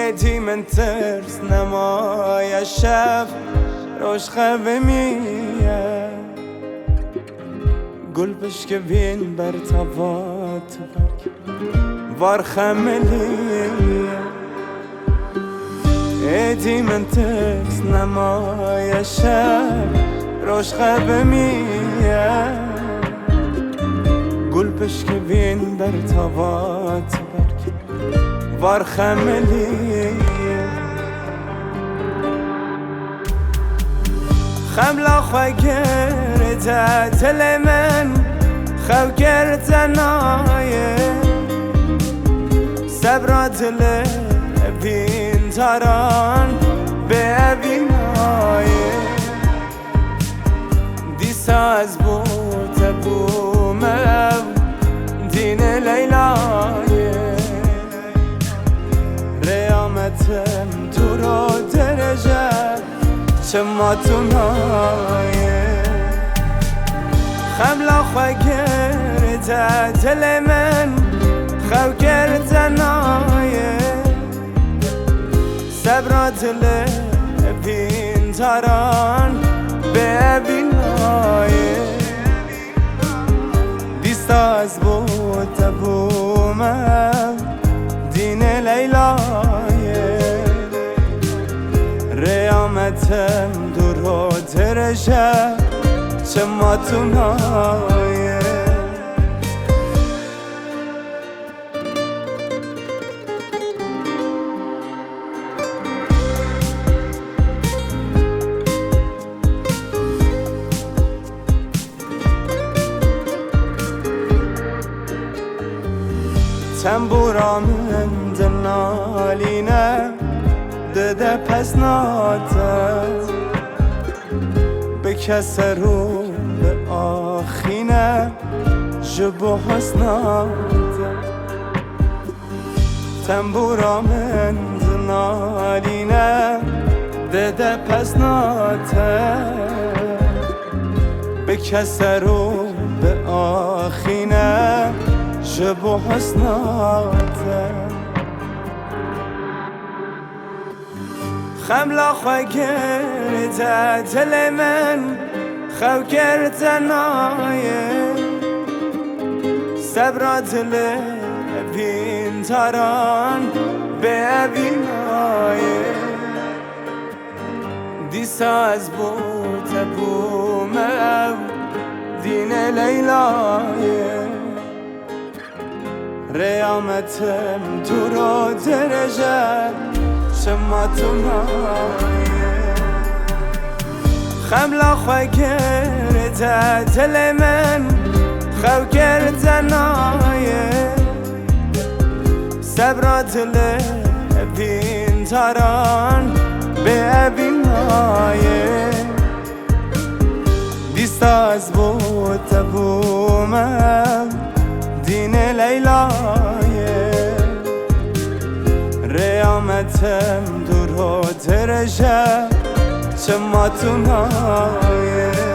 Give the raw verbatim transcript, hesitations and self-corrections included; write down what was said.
Êdî min tirs nemaye şev, roj xevimiye. Gul pişkivîn ber tava tu berg, var xemiliye. Êdî min tirs nemaye şev, roj xevimiye. Gul pişkivîn ber tava tu berg, var xemiliye. Xemla xwe girte dilê min, xew girte nayê. Sebra dilê vîn caran bê evî nayê. Dîsa ez bo te bûme ew dînê Leylayê. Rêya me tim dûr û dirêj e, çima tu nayê? Xemla xwe girte dilê min, xew girte nayê. Sebra dilê vîn caran bê evî nayê. Dîsa ez bo te bûme dînê Leylayê. Rêya me tim dûr û dirêj e, çima tu nayê? Tembûra min dinalîne, dide pesna te. Bike ser û biaxîne ji bo husna te. Tembûra min dinalîne, dide pesna te. Bike ser û biaxîne ji bo husna te. Xemla xwe girte dilê min, xew girte nayê. Sebra dilê vîn caran bê evî nayê. Dîsa ez bo te bûme ew dînê Leylayê. Rêya me tim dûr û dirêj e, çima tu nayê? Xemla xwe girte dilê min, xew girte nayê. Sebra dilê vîn caran bê evî nayê. Dîsa ez bo te bûme dînê Leylayê. Rêya me tim dûr û dirêj e, çima tu nayê?